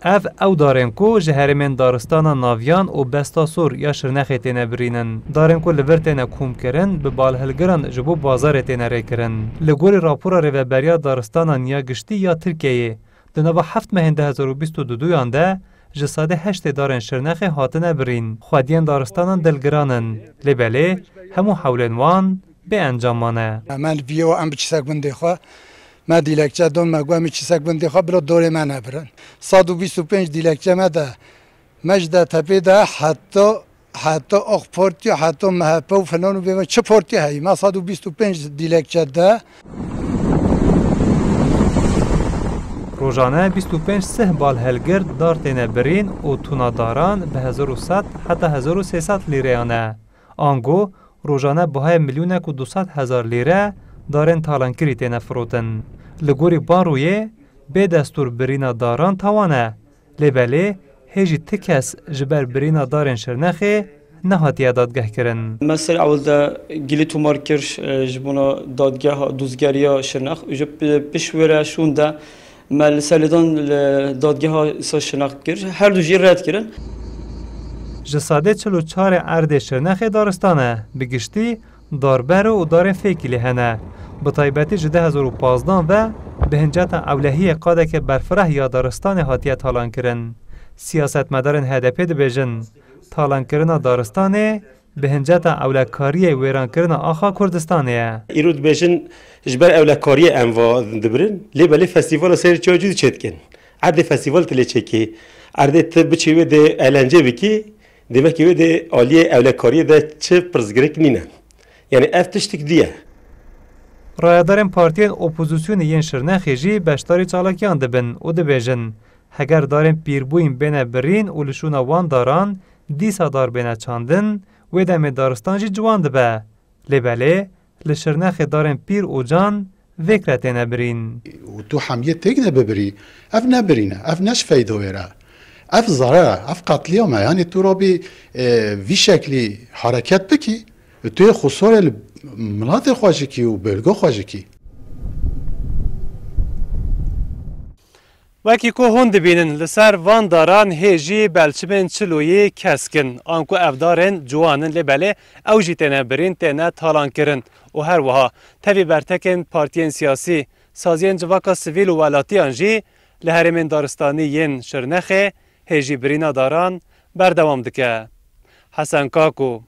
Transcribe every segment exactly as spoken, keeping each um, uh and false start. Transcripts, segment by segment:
Ev ew darên ku ji herêmên daristana Naviyan û Bestasor ya Şirnexê têne birînin. Darên ku li vir têne komkirin, bi balhilgiran ji bo bazarê têne rêkirin. Li gorî rapora Rêveberiya Daristanan ya Giştî ya Tirkiyeyê, di nava heft mehên du hezar û bîst û duduyan de ji sedê heştê darên Şirnexê hatine birîn. Xwediyên daristanan dilgiran in, lê belê hemû hewlên wan bê encam mane. Me li viyê we em biçîsek gundê xwe, me dîlekçe don, me got em biçîsek gundê xwe, bila dorê me nebirin. Sed û bîst û pênc dîlekçe me de, me ji D T Pê de heta, heta AK Partî, heta M H P û filan û bêvan çi partî heyî. Me sed û bîst û pênc dîlekçe de. Rojane bîst û pênc sih balhelgir dar têne birîn û tûna daran bi hezar û sed heta hezar û sê sed lîreyan e. Ango rojane bihayê milyonek û du sed hezar lîre darên talankirî têne firotin. Li gorî Banroyê bê destûr birîna daran tawan e. Lê belê hê jî ti kes ji ber birîna darên Şirnexê nehatiye dadgehkirin. Me ser ewil de gilî tomar kir, e, ji bona dadgeha dozgeriya Şirnex. Ji pi-, pişt wê re şûn de me li ser lêdan li dadgeha Îsa Şirnex kir. Her du jî red kirin. Ji sedê çil û çarê erdê Şirnexê daristan e. Bi giştî darbero û darên fêkî lê hene. Bi taybetî ji du hezar û pazdan ve bi hinceta ewlehiyê qadeke berfireh ya daristanê hatiye talankirin. Siyasetmedarên H D P dibêjin, talankirina daristanê bi hinceta ewlekariyê wêrankirina axa Kurdistanê ye. Îro dibêjin, ji ber ewlekariyê em va dibirin, lê belê festîvala serê çiya cû diçêdikin. Erdê festîval tu lê çêkî, erdê tu biçî wê dê eğlence bikî, demek ki wê dê aliyê ewlekariyê de çi pirsgirêk nîne. Yani ev tiştik diye. Rayedarên partiyên opozisyonê yên Şirnexê jî beşdarî çalakiyan dibin û dibêjin, heger darên pîrbûyîn bêne birîn û li şûna wan daran dîsa dar bêne çandin, wê demê daristan jî ciwan dibe. Lê belê li Şirnexê darên pîr û can vêk re têne birîn. Û tu hemiyê têk de bibirî, ev ne birîn e, ev ne ji feyda wê re. Ev zarar e, ev qetliyam e. Yani tu rabî, e, vî şeklî hareket bikî, tu yê xusarê li milatê xwe jikî û bölge xwe jikî. Wekî ku hûn dibînin, li ser van daran hê jî belçimên çiloyî kesk in. Anku ev darên ciwan in, lê belê ew jî têne birîn, têne talankirin. Û her wiha tevî bertekên partiyên siyasî, saziyên civaka sivîl û welatiyan jî li herêmên daristanî yên Şirnexê hê jî birîna daran berdewam dike. Hesen Kako,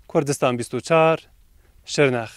Kurdistan bîst û çar, Şirnex.